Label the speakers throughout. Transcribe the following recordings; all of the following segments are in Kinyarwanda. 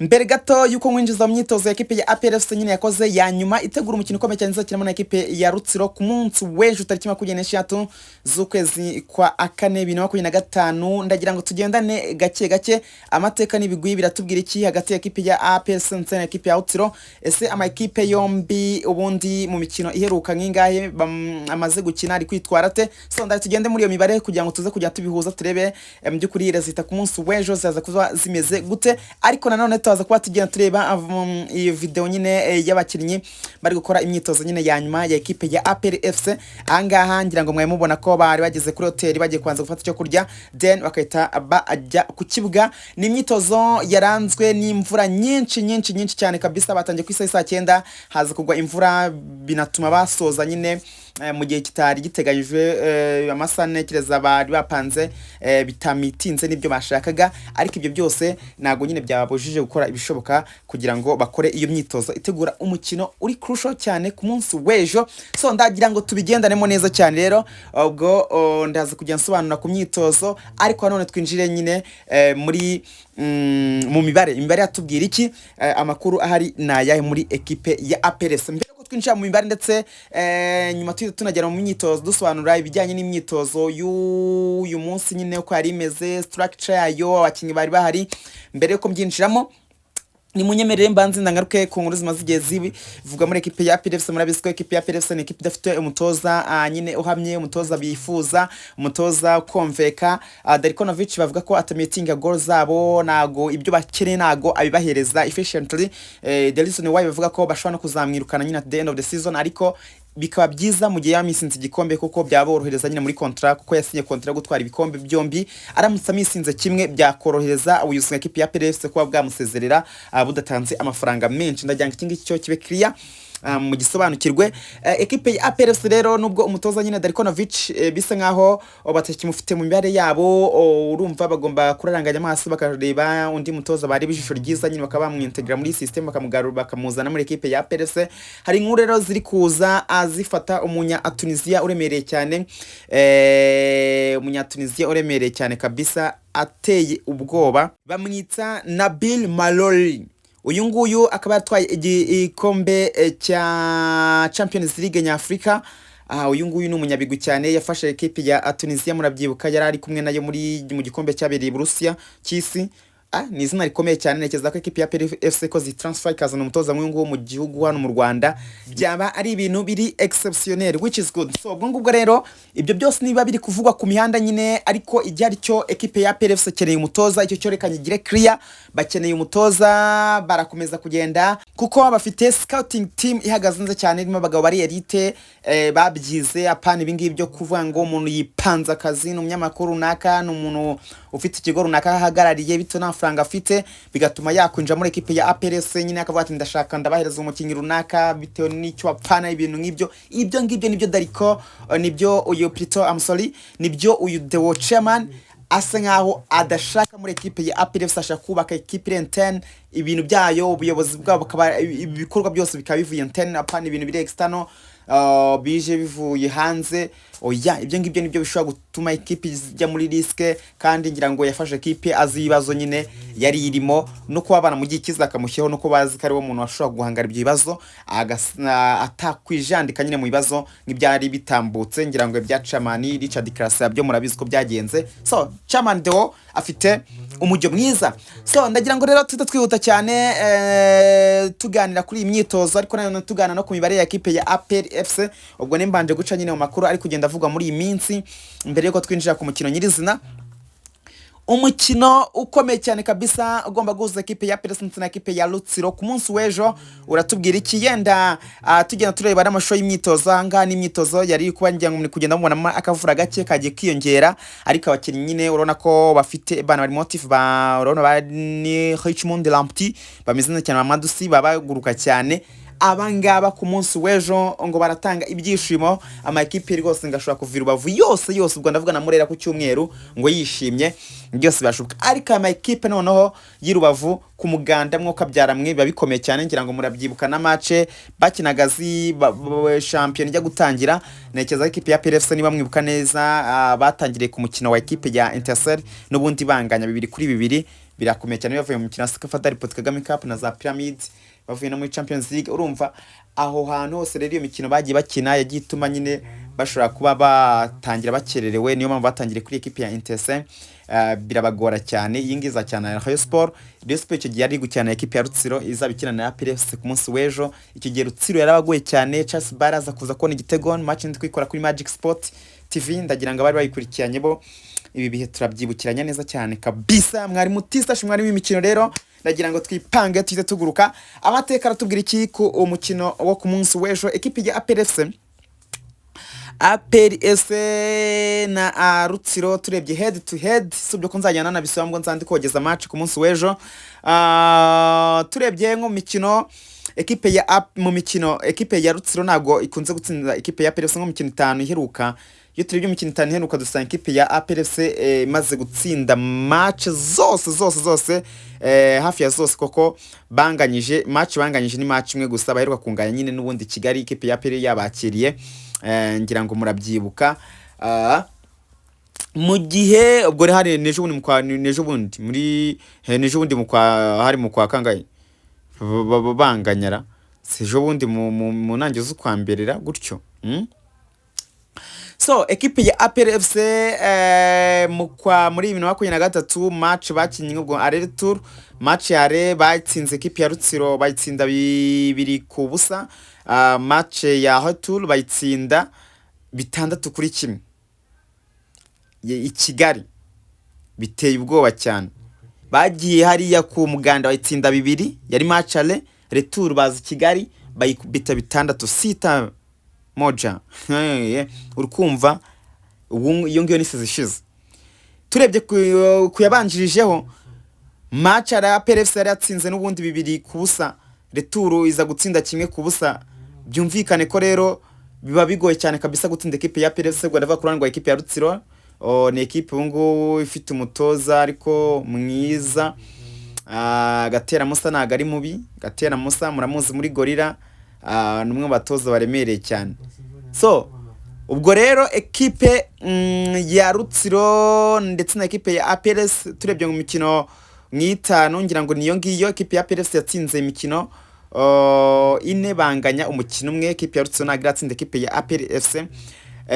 Speaker 1: Mbere gato yuko mwinjiza mu myitozo ya ekipe ya APR FC nyine yakoze ya nyuma itegura umukino ukomeye cyane izakinamo na ekipe ya Rutsiro ku munsi w'ejo tariki 23 z'ukwezi kwa kane 2025, ndagira ngo tugendane gake gake. Amateka n'ibigwi biratubwira iki hagati ya ekipe ya APR FC ndetse na ekipe ya Rutsiro? Ese ama ekipe yombi ubundi mu mikino iheruka nk'ingahe amaze gukina ari kwitwara ate? So ndagira tugende muri iyo mibare kugira ngo tuze kujya tubihuza, turebe mu by'ukuri résultat ku munsi w'ejo zizaza kuba zimeze gute. Ariko nanone tuza kuba tugenda tureba iyi video nyine y'abakinnyi bari gukora imyitozo nyine ya nyuma ya ekipe ya APR FC. Ahangaha ngira ngo mwari mubona ko bari bageze kuri hoteli, bagiye kubanza gufata icyo kurya, then bagahita bajya ku kibuga. Ni imyitozo yaranzwe n'imvura nyinshi nyinshi nyinshi cyane kabisa. Batangiye ku isaha saa 9, haza kugwa imvura, binatuma basoza nyine mu gihe kitari giteganyijwe, amasaha ntekereza bari bapanze bitamitinze n'ibyo bashakaga. Ariko ibyo byose ntabwo nyine byababujije gukora ibishoboka kugira ngo bakore iyo myitozo itegura umukino uri crucial cyane ku munsi w'ejo. So ndagira ngo tubigendanemo neza cyane rero. Ubwo ndaza kujya nsobanura ku myitozo, ariko nanone twinjire nyine muri mu mibare. Imibare yatubwira iki? Amakuru ahari ni ayahe muri ekipe ya APR FC? Mbere yuko twinjira mu mibare ndetse nyuma tuhita tunagera mu myitozo, dusobanura ibijyanye n'imyitozo y'uyu munsi nyine uko yari imeze, structure yayo, abakinnyi bari bahari, mbere yuko mbyinjiramo, ni munyemerere mbanze ndangaruke ku nkuru zimaze igihe zivuga muri ekipe ya APR FC. Murabizi ko ekipe ya APR FC ni ekipe idafite umutoza nyine uhamye, umutoza bifuza, umutoza ukonveka. Darko Novic bavuga ko atamitinga goal zabo, ntago ibyo bakeneye ntago abibahereza efficiently. The reason why bavuga ko bashobora no kuzamwirukana nyine at the end of the season, ariko bikaba byiza mu gihe yamisinze igikombe, kuko byaborohereza nyine muri contrat, kuko yasinye contrat yo gutwara ibikombe byombi. Aramutse amisinze kimwe, byakorohereza ubuyobozi bwa ekipi ya APR FC kuba bwamusezerera budatanze amafaranga menshi. Ndagira ngo iki ngiki cyo kibe clear, mu gisobanukirwe. Ekipe ya APR FC rero, nubwo umutoza nyine Darko Novic bisa nkaho batakimufite mu mibare yabo, urumva bagomba kuraranganya amaso bakareba undi mutoza bareba ijisho ryiza nyine, bakaba bamwintegra muri system, bakamugarura, bakamuzana muri ekipe ya APR FC. Hari inkuru rero ziri kuza zifata umunya Tunisia uremereye cyane, umunya Tunisia uremereye cyane kabisa, ateye ubwoba, bamwita Nabil Maaloul. Uyu nguyu akaba yatwaye igikombe cya Champions League nyafurika. Uyu nguyu ni umunyabigwi cyane, yafashe ekipe ya Tunisia, murabyibuka yari ari kumwe nayo muri mu gikombe cyabereye i Burusiya cy'isi. Ni izina rikomeye cyane. Ntekereza ko ekipe ya APR FC ko transfer ikazana umutoza nk'uyu nguyu mu gihugu hano mu Rwanda, byaba ari ibintu biri exceptionnel, which is good. So ubwo ngubwo rero ibyo byose niba biri kuvugwa ku mihanda nyine, ariko igihe ari cyo ekipe ya APR FC ikeneye umutoza, icyo cyo reka nyigire clear, bakeneye umutoza. Barakomeza kugenda kuko bafite scouting team ihagaze neza cyane, irimo abagabo bari elite, babyize, apana ibi ngibi byo kuvuga ngo umuntu yipanze akazi, ni umunyamakuru runaka, ni umuntu ufite ikigo runaka ahagarariye, bitewe n'amafaranga afite bigatuma yakwinjira muri ekipe ya APR FC nyine, akavuga ati ndashaka ndabahereza umukinnyi runaka bitewe n'icyo apfana, ibintu nk'ibyo. Ibyo ngibyo nibyo Darko, nibyo uyu plutôt, I'm sorry, nibyo uyu Deo chairman asa nkaho adashaka muri ekipe ya APR FC. Ashaka kubaka ekipe interne, ibintu byayo, ubuyobozi bwabo bukaba, ibikorwa byose bikaba bivuye interne, apana ibintu biri external, bije bivuye hanze. Oya, ibyo ngibyo nibyo bishobora gutuma ekipe ijya muri risque. Kandi ngira ngo yafashe ekipe azi ibibazo nyine yari irimo, no kuba banamugiye icyizere akamushyiraho, no kuba bazi ko ari we muntu washobora guhangara ibyo bibazo, atakwijandika nyine mu bibazo nk'ibyari bitambutse. Ngira ngo ibya chairman Richard Karasira byo murabizi ko byagenze. So chairman Deo afite umujyo mwiza. So ndagira ngo rero tuhite twihuta cyane, tuganira kuri iyi myitozo, ariko nanone tuganira no ku mibare ya ekipe ya APR FC. Ubwo nimbanje guca nyine mu makuru ari kugenda avugwa muri iyi minsi mbere yuko twinjira ku mukino nyirizina, umukino ukomeye cyane kabisa ugomba guhuza ekipe ya APR ndetse na ekipe ya Rutsiro ku munsi w'ejo. Uratubwira iki? Yenda tugenda tureba n'amashusho y'imyitozo. Aha ngaha n'imyitozo yari iri kuba, ngira ngo muri kugenda mubonamo akavura gake kagiye kiyongera, ariko abakinnyi nyine urabona ko bafite bana bari motivé, ba urabona ba ni Richmond Lamptey bameze neza cyane, ba Madusi babaguruka cyane. Abangaba ku munsi w'ejo ngo baratanga ibyishimo. Ama ekipe rwose ngo ashobora kuva i Rubavu yose yose, ubwo ndavuga na Murera ku cyumweru, ngo yishimye, byose birashoboka. Ariko aya ma ekipe noneho y'i Rubavu ku muganda mwuka byaramwe biba bikomeye cyane. Ngira ngo murabyibuka na match bakinaga zi shampiyona ijya gutangira. Ntekereza ko ekipe ya APR FC, niba mwibuka neza, batangiriye ku mukino wa ekipe ya Etincelles n'ubundi banganya 2-2. Birakomeye cyane, bavuye mu mukino wa CECAFA Paul Kagame Cup na za Pyramids, bavuye no muri Champions League. Urumva aho hantu hose rero iyo mikino bagiye bakina yagiye ituma nyine bashobora kuba batangira bakererewe. Niyo mpamvu batangiriye kuri ekipe ya Etincelles, birabagora cyane. Iyi ngiyi izakina na Rayon Sport. Rayon Sport icyo gihe yari gukina na ekipe ya Rutsiro, izaba ikina na APR FC ku munsi w'ejo. Icyo gihe Rutsiro yarabagoye cyane, Charles Bara aza kuza kubona igitego. Match ndi kuyikora kuri Magic Sport TV, ndagira ngo abari bayikurikiranye bo ibi bihe turabyibukiranya neza cyane kabisa. Mwari mutisashi, mwari w'imikino rero, ndagira ngo twipange tuhite tuguruka. Amateka aratubwira iki ku mukino wo ku munsi w'ejo? Ekipe ya APR FC, APR FC na Rutsiro, turebye head to head, si ubyo ko nzajyana nabisaba ngo nzandi kogeza match ku munsi w'ejo. Turebye nko mu mikino ekipe ya mu mikino ekipe ya Rutsiro ntabwo ikunze gutsinda ekipe ya APR FC. Nko mu mikino 5 iheruka, iyo turebye imikino 5 iheruka, dusanga ekipe ya APR FC imaze gutsinda match zose zose zose, hafi ya zose, koko banganyije match, banganyije ni match imwe gusa baheruka kunganya nyine n'ubundi Kigali, ekipe ya APR yabakiriye, ngira ngo murabyibuka. Mu gihe ubwo rero hari n'ejo bundi mu kwa, n'ejo bundi muri n'ejo bundi mu kwa, hari mu kwa kangahe banganyara, si ejo bundi mu ntangiriro z'ukwa mbere gutyo, So ekipe ya APR FC mu kwa muri 2023, match bakinnye ubwo aller retour, match ya aller batsinze ekipe ya Rutsiro, bayitsinda 2-0. Match ya retour bayitsinda 6-1 i Kigali. Biteye ubwoba cyane. Bagiye hariya ku Muganda bayitsinda 2, yari match aller. Retour baza i Kigali bayikubita 6, 6-1. Uri kumva ubu iyo ngiyo ni season ishize. Turebye ku yabanjirijeho, match ya APR FC yari yatsinze n'ubundi 2-0, retour iza gutsinda 1-0. Byumvikane ko rero biba bigoye cyane kabisa gutsinda ekipe ya APR FC. Ubwo ndavuga ku ruhande rwa ekipe ya Rutsiro. Ni ekipe ubu ngubu ifite umutoza ariko mwiza. Gatera Musa ntabwo ari mubi. Gatera Musa muramuzi muri Gorilla, ni umwe mu batoza baremereye cyane. So ubwo rero ekipe ya Rutsiro ndetse na ekipe ya APRS, turebye mu mikino nk'itanu, ngira ngo niyo ngiyo, ekipe ya APRS yatsinze imikino ine, banganya umukino umwe. Ekipe ya Rutsiro ntabwo iratsinda ekipe ya APR FC.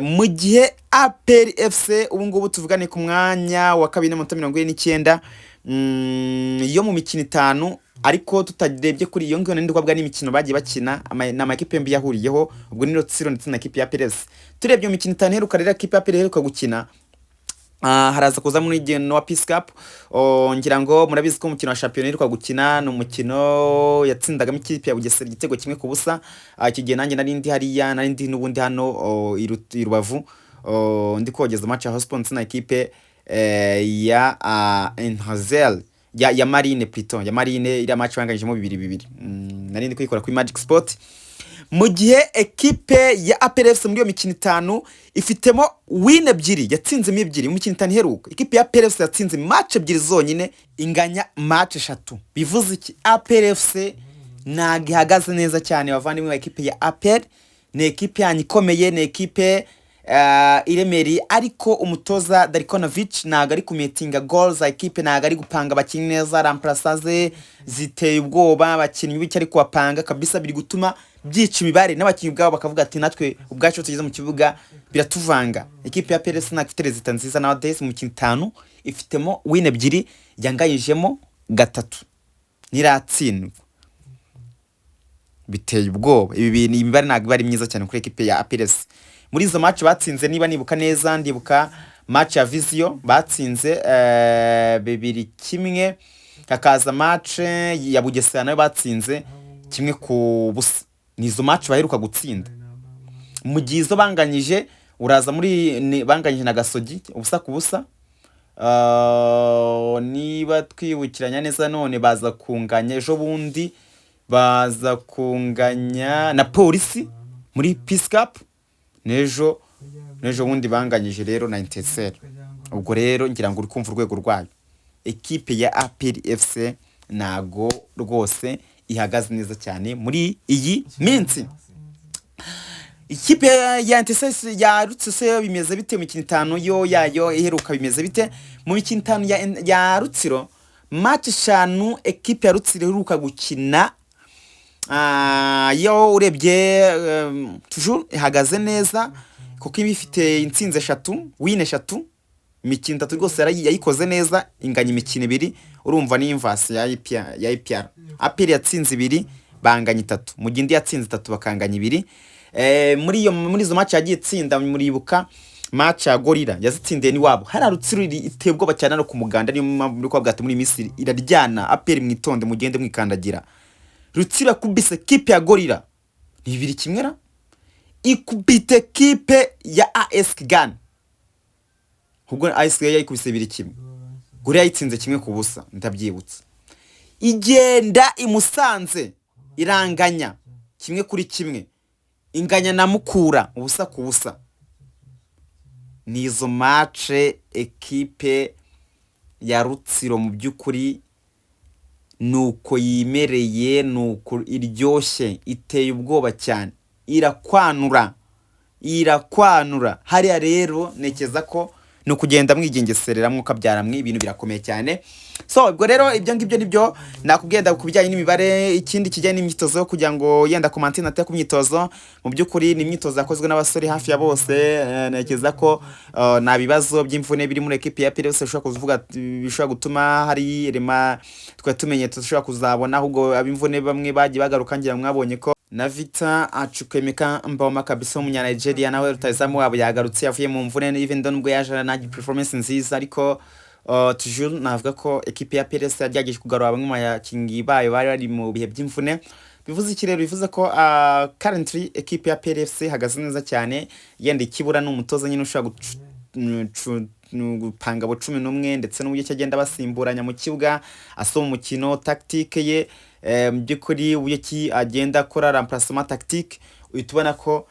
Speaker 1: Mu gihe APR FC ubu ngubu tuvugane ku mwanya wa kabiri n'amanota 49, yo mu mikino 5, ariko tutarebye kuri iyo ngiyo nindi kwabwa n'imikino bagiye bakina, ni amakipe yombi yahuriyeho, ubwo ni Rutsiro ndetse na ekipe ya APR. Turebye mu mikino 5 iheruka rero ekipe ya APR iheruka gukina, haraza kuzamo n'igeno wa Peace Cup. Ngira ngo murabizi ko umukino wa shampiyona iheruka gukina ni umukino yatsindagamo ikipe ya Bugesera igitego 1-0. Icyo gihe nanjye nari ndi hariya, nari ndi n'ubundi hano i Rubavu, ndi kogeza match ya Hotspur ndetse na ekipe ya Etincelles, ya Marine plutôt, ya Marine. Iriya match banganyijemo 2-2, nari ndi kuyikora kuri Magic Sport. Mu gihe ekipe ya APR FC muri iyo mikino 5 ifitemo win ebyiri, yatsinzemo ebyiri mu mikino 5 iheruka. Ekipe ya APR FC yatsinze match ebyiri zonyine, inganya match eshatu. Bivuze iki? APR FC ntabwo ihagaze neza cyane, bavandimwe ba ekipe ya APR. Ni ekipe yanyu ikomeye, ni ekipe iremereye, ariko umutoza Darko Novic ntabwo ari kumetinga goals za ekipe, ntabwo ari gupanga abakinnyi neza. Remplaçants ze ziteye ubwoba, abakinnyi bityo ari kubapanga kabisa biri gutuma byica imibare, n'abakinnyi ubwabo bakavuga ati natwe ubwacu tugeze mu kibuga biratuvanga. Ekipe ya PRS ntabwo ifite résultat nziza nowadays. Mu mikino 5 ifitemo win ebyiri, yanganyijemo gatatu, ntiratsindwa. Biteye ubwoba ibi bintu. Imibare ntabwo iba ari myiza cyane kuri ekipe ya APRS. Muri izo match batsinze, niba nibuka neza, ndibuka match ya Vision batsinze 2-1, hakaza match ya Bugesera nayo batsinze 1-0. Ni izo match baheruka gutsinda. Mu gihe izo banganyije, uraza muri banganyije na Gasogi 0-0. Niba twibukiranya neza, none baza kunganya ejo bundi, baza kunganya na Polisi muri Peace Cup, n'ejo bundi banganyije rero na Etincelles. Ubwo rero ngira ngo uri kumva urwego rwayo. Ekipe ya APR FC ntago rwose ihagaze neza cyane muri iyi minsi. Ikipe ya Etincelles, ya Rutsiro bimeze bite? Mu mikino 5 yo yayo iheruka bimeze bite? Mu mikino 5 ya Rutsiro, match batsinze ni match imwe, Match 5 ekipe ya Rutsiro iheruka gukina, yo urebye toujours ihagaze neza, kuko iba ifite intsinzi 3, win 3, imikino 3 rwose yayikoze neza, inganya imikino 2. Urumva ni inverse ya APR, ya APR. APR yatsinze 2, banganya 3, mu gihe indi yatsinze 3, bakanganya 2. Muri izo match yagiye itsinda, muribuka match ya Gorilla yazitsindiye n'iwabo. Hariya Rutsiro iteye ubwoba cyane no ku Muganda, niyo mpamvu muri kubabwira ati muri iyi minsi iraryana. APR, mwitonde, mugende mwikandagira. Rutsiro yakubise kipe ya Gorilla ni 2-1 ra, ikubite kipe ya AS Kigali. Ubwo AS Kigali yayikubise 2-1, Gorilla yayitsinze 1-0, ndabyibutsa. Igenda i Musanze iranganya 1-1, inganya na Mukura 0-0. Ni izo match ekipe ya Rutsiro mu by'ukuri nuko yimereye, nuko iryoshye, iteye ubwoba cyane, irakwanura, irakwanura hariya. Rero ntekereza ko ni ukugenda mwigengeserera, mwuka mwe, ibintu birakomeye cyane. So ubwo rero ibyo ngibyo nibyo nakubwiye ku bijyanye n'imibare. Ikindi kijyanye n'imyitozo, kugira ngo yenda commentaire nateye ku myitozo, mu by'ukuri ni imyitozo yakozwe n'abasore hafi ya bose. Ntekereza ko nta bibazo by'imvune biri muri ekipi ya APR bose bishobora kuvuga bishobora gutuma hari rema twari tumenye dushobora kuzabona, ahubwo ab'imvune bamwe bagiye bagaruka. Ngira mwabonye ko na Victor Chukwuemeka Mboma kabisa w'umunya Nigeria, nawe rutahizamu wabo, yagarutse yavuye mu mvune, even though nubwo yaje nta performance nziza, ariko toujours navuga ko ekipe ya PRS yagerageje kugarura bamwe mu bakinnyi bayo bari bari mu bihe by'imvune. Bivuze iki rero? Bivuze ko currently ekipe ya PRFC ihagaze neza cyane. Yenda ikibura ni umutoza nyine ushobora gupanga abo 11, ndetse n'uburyo ki agenda basimburanya mu kibuga, asoma umukino, tactique ye, mu by'ukuri uburyo ki agenda akora remplacement tactique, uhita ubona ko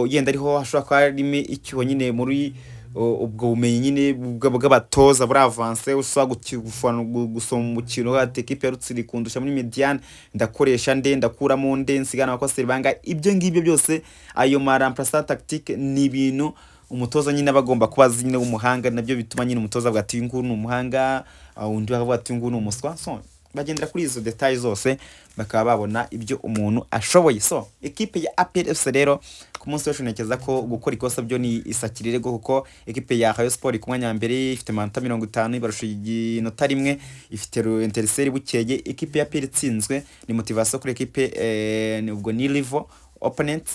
Speaker 1: yenda ariho hashobora kuba harimo icyuho nyine muri ubwo bumenyi nyine bw'abatoza buri avancé, ushobora gusoma umukino, ati ekipe ya Rutsiro ikundusha muri médiane, ndakoresha nde, ndakuramo nde, nsigana abakoseri banga. Ibyo ngibyo byose, ayo ma remplacement tactique, ni ibintu umutoza nyine aba agomba kuba azi nyine w'umuhanga. Nabyo bituma nyine umutoza avuga ati uyu nguyu ni umuhanga, undi bakavuga ati uyu nguyu ni umuswa. So bagendera kuri izo details zose, bakaba babona ibyo umuntu ashoboye. So ekipe ya APR FC rero ku munsi w'ejo ntekereza ko gukora ikosa byo ni isakirirego, kuko ekipe ya Rayon Sport ku mwanya wa mbere ifite amanota 50, ibarusha inota 1, ifite Etincelles bukeye. Ekipe ya APR itsinzwe ni motivation kuri ekipe, ubwo ni rival opponent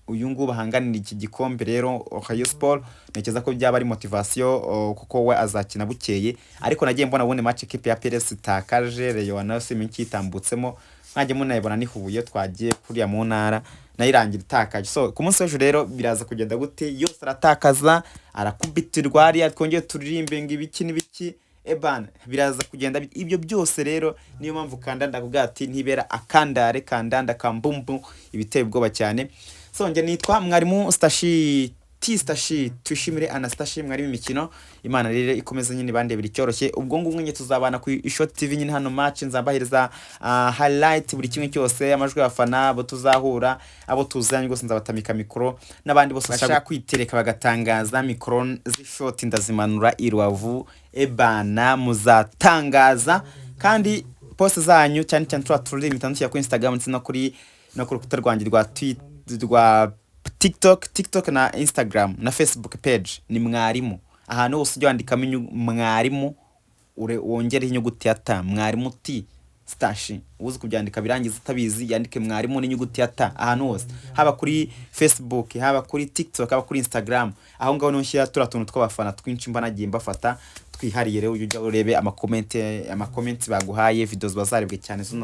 Speaker 1: uyu nguyu bahanganira iki gikombe. Rero Rayon Sport ntekereza ko byaba ari motivation, kuko we azakina bukeye. Ariko nagiye mbona ubundi match ekipe ya PRS itakaje, Rayon nayo simenye ikitambutsemo, mwajya munayibona ni Huye twagiye kuriya mu ntara, nayo irangira itakaje. So ku munsi w'ejo rero biraza kugenda gute? Yose aratakaza, arakubitirwa hariya, twongere turirimbe ngo ibiki n'ibiki ebana, biraza kugenda ibyo byose rero niyo mpamvu kanda ndakubwira ati ntibera akandare kandanda kambumbu, ibiteye ubwoba cyane. So njye nitwa mwarimu Stashi T Stashi, Tuyishimire Anastashi, mwarimu imikino. Imana rero ikomeze nyine bandebera icyoroshye. Ubwo ngubwo nyine tuzabana ku Ishoti TV nyine hano, match nzabahereza highlight, buri kimwe cyose, amajwi y'abafana, abo tuzahura, abo tuzanye rwose nzabatamika mikoro, n'abandi bose bashaka kwitereka bagatangaza, mikoro z'Ishoti ndazimanura i Rubavu ebana, muzatangaza. Kandi post zanyu cyane cyane tuba turi mitandukanye kuri Instagram ndetse no ku rukuta rwanjye rwa Twitter, rwa TikTok na Instagram na Facebook page ni mwarimu. Ahantu hose ujya wandikamo mwarimu, wongereho inyuguti ya T, mwarimu T Stashi. Uzi kubyandika birangiza, utabizi yandike mwarimu n'inyuguti ya T ahantu hose, haba kuri Facebook, haba kuri TikTok, haba kuri Instagram. Aho ngaho niho nshyira turiya tuntu tw'abafana twinshi mba nagiye mbafata twihariye. Rero ujya urebe ama comment baguhaye, video ziba zarebwe cyane zino.